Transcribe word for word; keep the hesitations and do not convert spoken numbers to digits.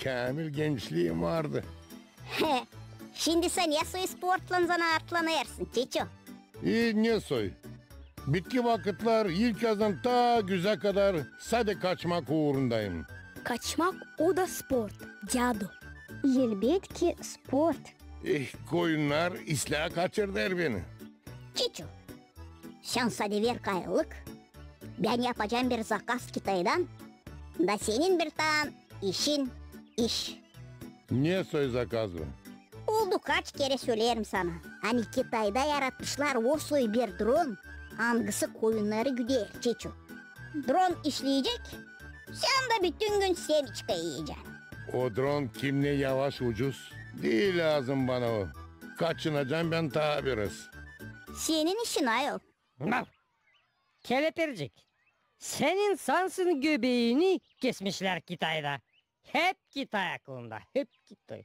käämil gençliim vardı. Şindi sän ne soy sportlan zanaatlanêrsın, Çiço? E, ne soy? Bitki vakıtlar ilk azdan taa güzä kadar sade kaçmak uurundayım. Kaçmak o da sport, dädu. Elbetki, sport. Eh, koyunnar islää kaçırêr beni. Çiço, sän sade ver kayıllık, bän yapacam bir zakaz Kitaydan, da senin bir taan işin iş. Ne soy zakaz bu? Oldu kaç kerä söleerim sana, ani Kitayda yaratmışlar o soy bir dron, angısı koyunnarı güder, Çiço. Dron işleyecek, sän dä bütün gün semiçka iyecän. O dron kim ne yavaş, ucuz? Diil lääzım bana o. Kaçınacam bän taa biraz. Senin işin, ayol. Kelepircik, senin sansın göbeeni kesmişlär Kitayda. Hep Kitay aklında, hep Kitay.